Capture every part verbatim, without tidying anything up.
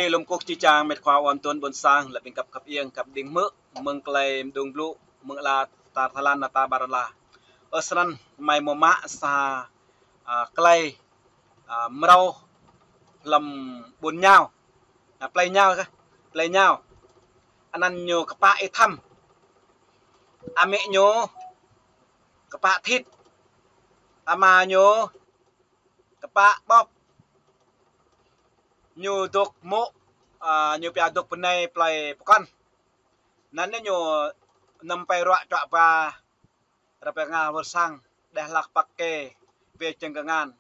Lŏm kơkuh či čang met khua wan tun ƀôn sang, lĕ ƀing kăp kăp ieng, kăp đing hmư̆, mơ̆ng tơlơi mơdung blŭ, mơ̆ng ala ta Thái Lan, ala ta ƀar ala. Ơ srăn, mơi mơ̆ mă sa, a, tơlơi, a, mrâo hlăm ƀôn Ñao. A, plei Ñao kah, plei Ñao. Anăn ñu kpă Y Thăm. Amĭ ñu kpă Thit. Ama ñu kpă Ƀop. Ñu dŏ mơ̆, a, ñu pia dŏ bơnai plei pơkŏn. Anăn ñu năm pơi ruă čuă ba rơbê ngă wơr sang, đeh hlak păk kê, wê čeng kơngan.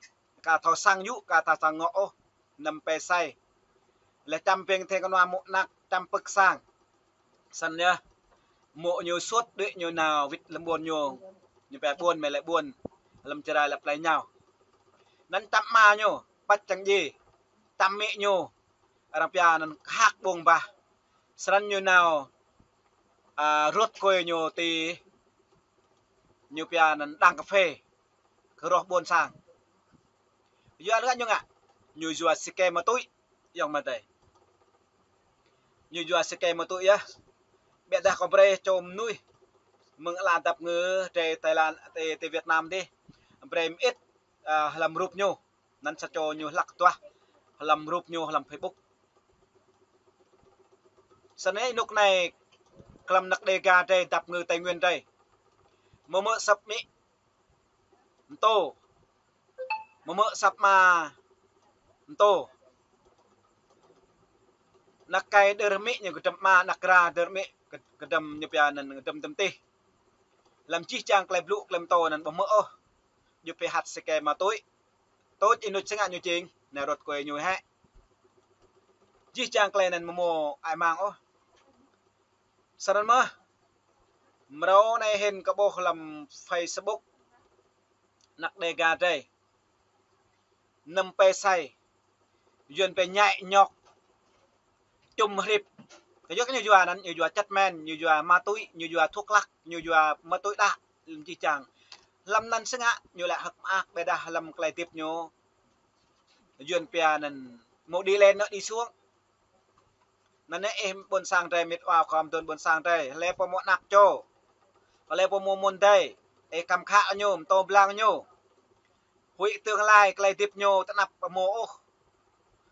Ka thâo sang yŭ, ka thâo sang ngŏ ôh, năm pơi sai. Lĕ čăm ƀing thê kơnua mơ̆ anak čăm pơ̆k sang. Săn yơh, mơ̆ ñu suôt đuaĭ ñu nao wĭt hlăm ƀôn ñu. Ñu pia ƀôn, mơi lĕ ƀôn, hlăm Jrai lĕ plei Ñao. Anăn čăm ama ñu, păt čang ji, čăm amĭ ñu, arăng pia anăn khăk ƀơ̆ng bah. Srăn ñu nao, a, rut kơi ñu ti, ñu pia anăn đang kơphê, kơ roh ƀôn sang. Yua anăn ñu ngă, ñu yua sike ma tui, yŏng ma tơi. Ñu yua sike ma tui yơh. Biă dah kơ brơi čô mnuih mơ̆ng ala dăp ngư, ti Thái Lan, ti, ti Việt Nam dih, brơi mơit, a, hlăm rup ñu. Anăn sa čô ñu hlăk tuah hlăm rup ñu hlăm Facebook. Săn anai ênuk anai klăm anak Đêga drei dăp ngư Tây Nguyên drei. Mơ̆ mơ̆ săp amĭ mtô. Mơ̆ mơ̆ săp ama mtô. Anak kai đơr amĭ ñu kơdăm ama, anak ra đơr amĭ kơ-, kơdăm ñu pia anăn kơdăm tơm tih. Hlăm jih jang tơlơi blŭ tơlơi mtô anăn ƀu hmư̆ ôh. Ñu pơhat sike ma tui. Tui ênuk sơngă ñu jing, nao rut kơi ñu hĕ. Jih jang tơlơi anăn mơ̆ mơ̆ ai mang ôh. Srăn mơh, mrâo anai hĭn kơ ƀuh hlăm Facebook, anak Đêga drei. Năm pơi sai, Yuan pơi ñai ñŏk, čum hrip. Kơ yua kơ ñu yua anăn, ñu yua chất men, ñu yua ma túy, ñu yua thuốc lắc, ñu yua ma túy đá, hlăm jih jang. Hlăm anăn sơngă, ñu lĕ hơ̆k mơak, ƀiădah hlăm tơlơi hơdip ñu, Yuan pia anăn mơ̆ đi lên nó đi xuống. Anăn ih ƀôn sang drei mĭt wa khŏm dŏ ƀôn sang drei, hlơi pô mơ̆ anak čô, hlơi pô mơ̆ mơ̆n drei, ih kăm khă ñu, mtô blang ñu. Huĭ tương lai tơlơi hơdip ñu tơnap pơmơ̆ ôh.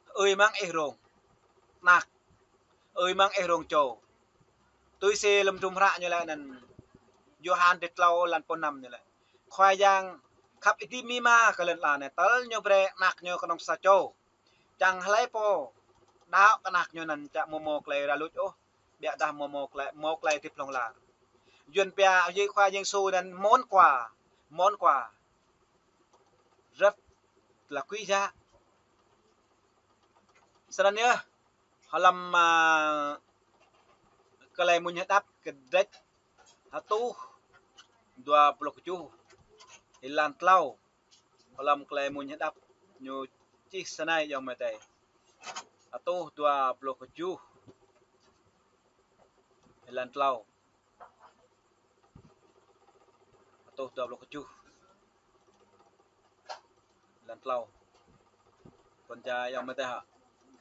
Ơi mơ̆ng ih rông anak, ơi mơ̆ng ih rông čô. Tui si hlăm hdruôm hră ñu laĭ anăn, Yôhan dêh tlâo lan pô năm ñu laĭ: Khua Yang khăp ih dĭ amĭ ama kơ lŏn ala anai, tơl ñu brơi anak ñu kơnơ̆ng sa čô. Čang hlơi pô đaŏ kơ anak ñu anăn čiăng mơ̆ mơ̆ tơlơi ră luč ôh, ƀiădah mơ̆ mơ̆ tơlơi, mơ̆ tơlơi hơdip hlŏng lar. Yuan pia Yê-, Khua Yang Yêsu anăn món quà, món quà rất là quý giá. Srăn yơh, hlăm, a, Tơlơi Mmuñ Hơđăp kơdrêč hơtuh dua pluh kơjuh, êlan tlâo. Hlăm Tơlơi Mmuñ Hơđăp ñu čih snei ayŏng amai adơi. Hơtuh dua pluh kơjuh, êlan tlâo. Hơtuh dua pluh kơjuh, êlan tlâo. Pơčah ayŏng amai adơi hă?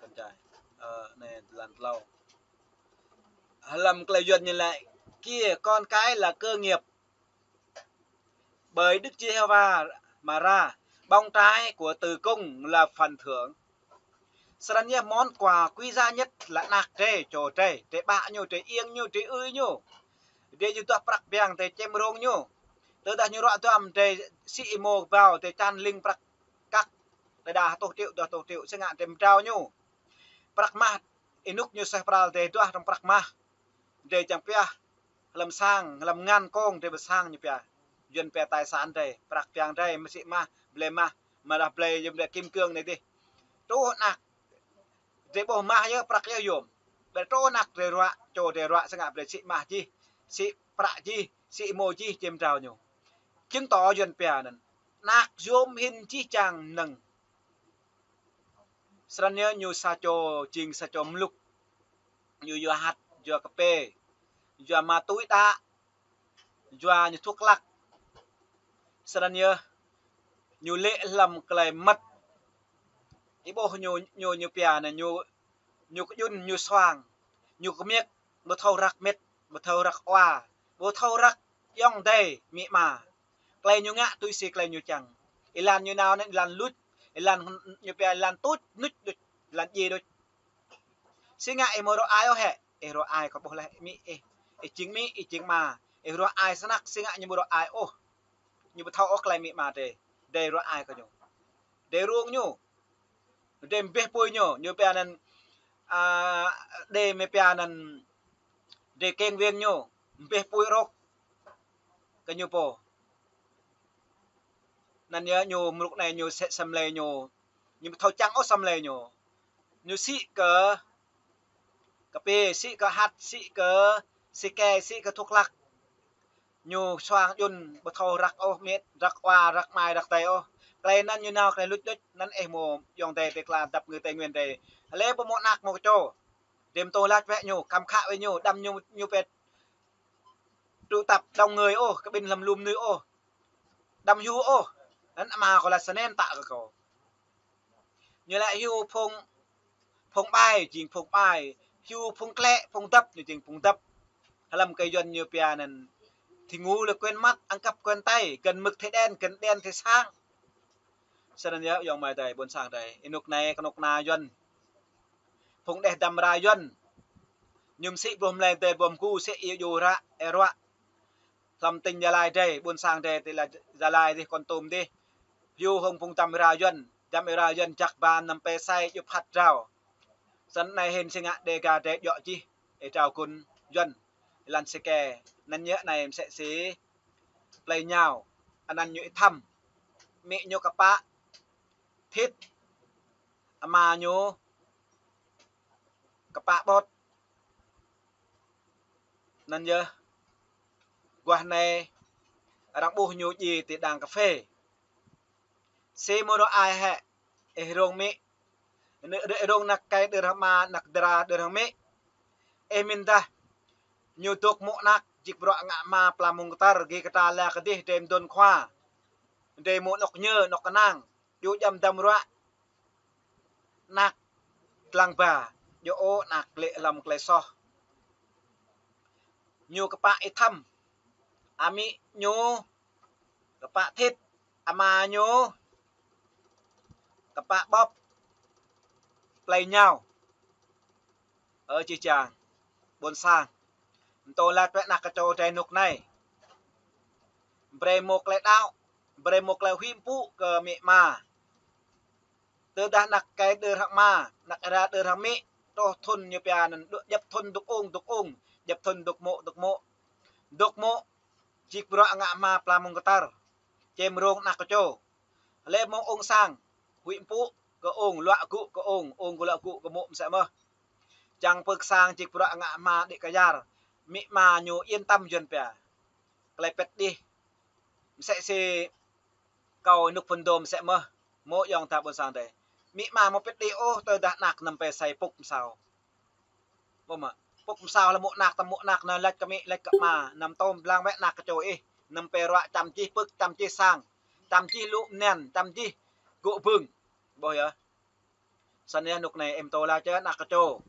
Pơčah. Ơ, anai êlan tlâo. Hlăm tơlơi Yuan ñu laĭ: Kia con cái là cơ nghiệp, bởi Đức Giê-hô-va mà ra, bông trái của từ công là phần thưởng. Srăn yơh, món quà quý giá nhất là anak drei, čô drei, drei ƀă ñu, drei iêng ñu, drei ư̆ ñu. Drei yua duah prăk biang, drei čem rông ñu. Tơdah ñu ruă duăm, drei sĭ êmô kơƀao, drei čan ling prăk kăk, đơđa hơtuh triệu, dua hơtuh triệu, sơngă drei mơdrao ñu. Prăk mah, ênuk ñu suaih pral drei duah rŏng prăk mah. Drei čiăng pioh hlăm sang, hlăm ngăn kông drei pơsang ñu pioh. Yuan pioh tài sản drei, prăk biang drei, mơsĭ mah, blơi mah, mơdah blơi yôm drei kim cương anai dih. Truh anak drei ƀuh mah yơh, prăk yơh yôm. Ƀiădah truh anak drei ruă, čô drei ruă, sơngă brơi sĭ mah jih, sĭ prăk jih, sĭ êmô jih, čem mơdrao ñu. Chứng tỏ Yuan pioh anăn, anak yôm hĭn jih jang mơnơ̆ng. Srăn yơh, ñu sa čô, jing sa čô mlŭk. Ñu yua hăt, yua kơpê, yua ma túy đá, yua ñu thuốc lắc. Srăn yơh, ñu lê̆ hlăm tơlơi mơmŏt. Ih ƀuh ñu, ñu, ñu pioh anăn ñu Ñu kơjŭn, ñu suang, ñu kơmiăk, ƀu thâo răk mĕt, ƀu thâo răk wa, ƀu thâo răk ayŏng adơi amĭ ama. Tơlơi ñu ngă tui si tơlơi ñu čang. Êlan ñu nao anŭn êlan luč, êlan ñu pia êlan tuč, nuč đôč, êlan djai đôč. Si ngă ih ƀu rŏ ai ôh hĕ? Ih rŏ ai kơ ƀuh laih amĭ ih. Ih jing amĭ, ih jing ama. Ih rŏ ai snăk, si ngă ñu ƀu rŏ ai ôh. Ñu ƀu thâo ôh tơlơi amĭ ama drơi. Drơi rŏ ai kơ ñu. Drơi rông ñu. Drơi mơbeh apui ñu, ñu pia anŭn, a, drơi mơ̆ pia anŭn, drơi keng weng ñu, mơbeh apui rŏk kơ ñu pô. Anŭn yơh ñu mrŭk anai ñu sĕ samlai ñu, ñu ƀu thâo čang ôh samlai ñu. Ñu sĭ kơ kơpê, sĭ kơ hăt, sĭ kơ sike, sĭ kơ thuốc lắc. Ñu suang djŭn ƀu thâo răk ôh mĕt, răk wa, răk amai, răk adơi ôh. Tơlơi anŭn ñu nao tơlơi luč đôč, anŭn ih mơ̆ ayŏng adơi tơ kla dăp ngư Tây Nguyên adơi. Lĕ ƀu mơ̆ anak mơ̆ kơčô. Đêm tô lač wĕ ñu, kăm khă wĕ ñu, đăm ñu, ñu pĕt tụ tập đông người ôh, kơ ƀing lăm lum nư ôh. Đăm hyu ôh. Anŭn ama kâo lač snăn tă kơ kâo. Ñu lĕ hyu phung, phung ƀai, jing phung ƀai. Hyu phung klĕ, phung dăp, ñu jing phung dăp. Hlăm kơ Yuăn ñu pia anŭn. Thì ngu là quên mặt, ăn cắp quên tay, gần mực thì đen, gần đèn thì sáng. Snăn yơh ayŏng amai adơi, ƀuôn sang adơi. Ênuk anai, kơnuk kơna Yuăn. Phung đeh dăm ra Yuăn. Ñu mơsĭ ƀuh mlei adơi ƀuh mgu, sĭ ia djru ră, ê ruă. Hlăm tỉnh Gia Lai adơi, ƀuôn sang adơi, tơ la Gia Lai dih, Kon Tum dih. Hyu hŏng phung dăm êra Yuăn, dăm êra Yuăn jak ba năm pê sai djŭp hăt drao. Snăn anai hĭn si ngă Dega adơi djŏ jih, ê drao gun Yuăn, êlan sike, anŭn yơh anai mơsĕ si plei ñao, anăn ñu Y Thăm, amĭ ñu Kpă Thit, ama ñu Kpă Ƀôt. Anŭn yơh, guah anai arăng ƀuh ñu djai ti đang cà phê. Si mơ̆ rŏ ai hĕ, ih rông amĭ, ih rông anak kai đơ răng ama, anak dra đơ răng amĭ. Ih mĭn dah, ñu dŏ mŏ anak, jik bruă ngă ama pla mơ̆ng kơtar, gih kơtra la kơdih, drơi mơdôn khua, drơi mơ̆ anŏ ñu, anŏ kơnang. Djru djăm dăm ruă, anak lăng ba, djru ôh anak lĕ hlăm tơlơi soh. Ñu Kpă Y Thăm, amĭ ñu Kpă Thit, ama ñu Kpă Ƀŏp, plei ñao. Ơ jih jang ƀuôn sang, mơtô lač wĕ anak kơčô drơi ênuk anai. Brơi mơ̆ tơlơi đaŏ, brơi mơ̆ tơlơi huĭ mpŭ kơ amĭ ama. Tơdah anak kai đơ răng ama, anak êra đơ răng amĭ, truh thŭn ñu pia anŭn, djăp thŭn dŏ ung, dŏ ung, djăp thŭn dŏ mŏ, dŏ mŏ. Dŏ mŏ, jik bruă ngă ama pla mơ̆ng kơtar. Čem rông anak kơčô. Lĕ mơ̆ ung sang, huĭ mpŭ kơ ung, luă gŭ kơ ung, ung kơ luă gŭ kơ mŏ mơsĕ mơh. Čang pơ̆k sang jik bruă ngă ama đĭ kơyar, amĭ ama ñu yên tâm Yuăn pia. Tơlơi pĕt đih, mơsĕ si kâo ênuk phŭn dôm mơsĕ mơh, mơ̆ ayŏng adơi ƀuôn sang adơi. Amĭ ama mơ̆ pĕt đih ôh, tơdah anak năm pê sai pŭk mơsao. Ƀuh mơ̆, pŭk mơsao lĕ mŏ anak, tăm mŏ anak, anai lač kơ amĭ, lač kơ ama, anăm tôm blang wĕ anak kơčô ih, năm pê ruă čăm čih pơ̆k, čăm čih sang, čăm čih lu mơnăn, čăm čih gŭ bưng. Ƀuh yơh. Snăn yơh ênuk anai ih mơtô lač čơ anak kơčô.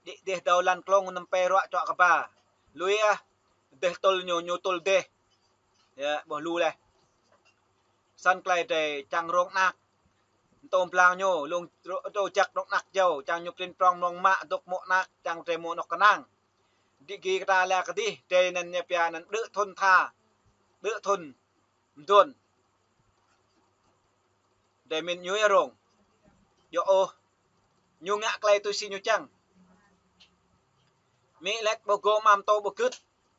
Đĭ dêh dâo lăn klông năm pê ruă čuă kơ ba. Lui ah, dêh tŭl ñu, ñu tŭl dêh. Yơh, ƀuh lu laih. Snăn tơlơi drơi čang rông anak. Mơtô blang ñu, lông rô-, rô jak rông anak jâo, čang ñu prin prong mơ̆ng mă, dŏ mŏ anak, čang drơi mơ̆ anŏ kơnang. Đĭ gih kơtra la kơdih, drơi anŭn ñu pia anŭn đơ thŭn tha, đơ thŭn mơdôn. Drơi mĭn ñu yơh rông. Djru ôh. Ñu ngă tơlơi tui si ñu čang. Amĭ lač ƀu gô mă mơtô ƀu gưt,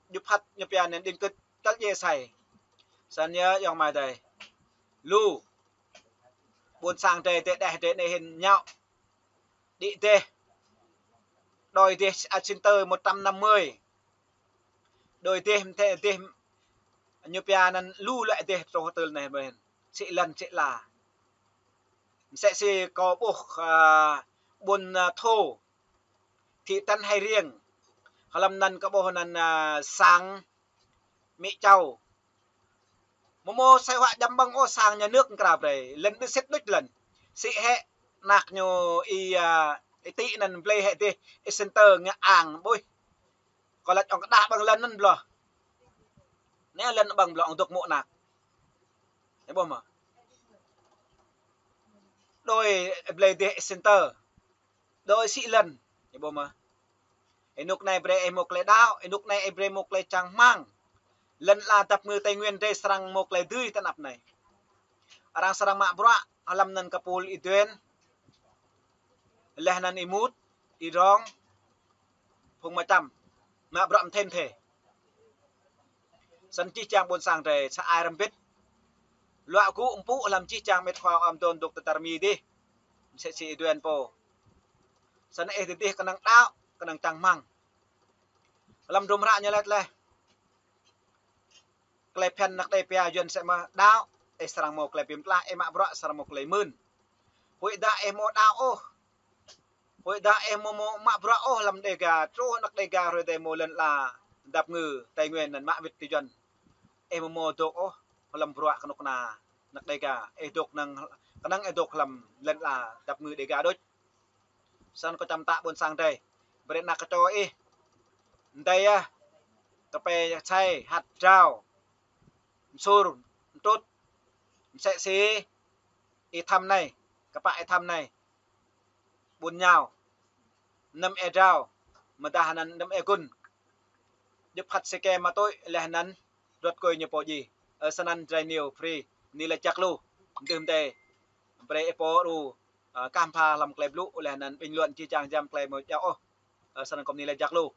djŭp hăt ñu pia anŭn đĭng kơ̆t, kăl djai sai. Snăn yơh ayŏng amai adơi. Lu. Ƀuôn sang drơi, drơi đeh, drơi anai hĭn ñao. Đĭ dêh. Đôi dêh, a, sinh tơ một trăm năm mươi. Đôi dêh, mơ̆ tơ dêh, ñu pia anŭn lu lĕ dêh truh tơl anai mơ̆n. Sĭ lăn, sĭ la. Mơsĕ si kâo ƀuh, a, ƀuôn, a, Thô, thị trấn Hai Riêng. Hlăm anŭn kâo ƀuh anŭn, a, sang Mỹ Châu. Mơ̆ mơ̆ sai hua djăm ƀơ̆ng ôh sang nhà nước krao brơi. Lăn đơ sĭt đôč lăn. Sĭ hĕ anak ñu ia, Ih tĭ anŭn blơi hĭ dih, ih center ngă ang ƀuh. Kâo laĭ ŏng kơđah ƀơ̆ng lŏn anŭn ƀlŏh. Anai lŏn ƀơ̆ng ƀlŏh ŏng dŏ mŏ anak. Ih ƀuh mơ̆? Đôi ih blơi dih ih center. Đôi sĭ lŏn. Ih ƀuh mơ̆? Ih rơnŭk anai brơi ih mŏk lĕ đaŏ, ih rơnŭk anai ih brơi mŏk lĕ čang rơmang. Lŏn ala dăp ngư Tây Nguyên drơi srăng mŏk lĕ dưi tơ anăp anai. Arăng srăng mă bruă, hlăm anŭn kơ pul Y Duen. Laih anŭn Y Mut, Y Rong, phung mơčăm. Mă bruă mơthê mơthê. Snăn jih jang ƀuôn sang drơi sa ai rơmbit. Luă gŭ mpŭ hlăm jih jang met khua ăm dôn dŏ tơdar Mi dih. Msĕ si Y Duen pô. Snăn ih dih dih kơnơ̆ng đaŏ, kơnơ̆ng čang rơmang. Hlăm drôm hră ñu laĭ laih. Tơlơi phiăn anăk Đêga pia Yuăn sĕ mơ̆ đaŏ, ih srăng mŏk tơlơi bi mtlaih, ih mă bruă srăng mŏk tơlơi mưn. Huĭ dah ih mơ̆ đaŏ ôh. Huĭ dah ih mơ̆ mă bruă ôh hlăm Đêga, truh anăk Đêga hrơi dih mơ̆ lŏn ala dăp ngư Tây Nguyên anŭn mă wĭt tơ Yuăn. Ih mơ̆ mơ̆ dŏ ôh hlăm bruă kơnuk kơna anăk Đêga, ih dŏ kơnơ̆ng, kơnơ̆ng ih dŏ hlăm lŏn ala dăp ngư Đêga đôč. Snăn kâo čăm tă ƀuôn sang drơi. Brơi anăk kơčô ih. Mdei ah. Kơpê sai hăt drao. Msur, mtrŭt. Msĕ si. Ih Thăm anai. Kơpă ih Thăm anai. Ƀuôn Ñao. Năm ih drao. Mơdah anăn năm ih gŭn. Djŏp hăt si kê mă tui laih anăn. Ruăt kôi ñu pô djai. Ơ snăn drơi New Free. Ni laĭ jak lu. Mdưh mdei. Brơi ih pô ru. Ơ, kah mpha hlăm tơlơi blŭ, laih anăn bình luận jih jang jăm tơlơi mơ̆ djŏ ôh. Ơ, snăn kâo mơni laĭ jak lu.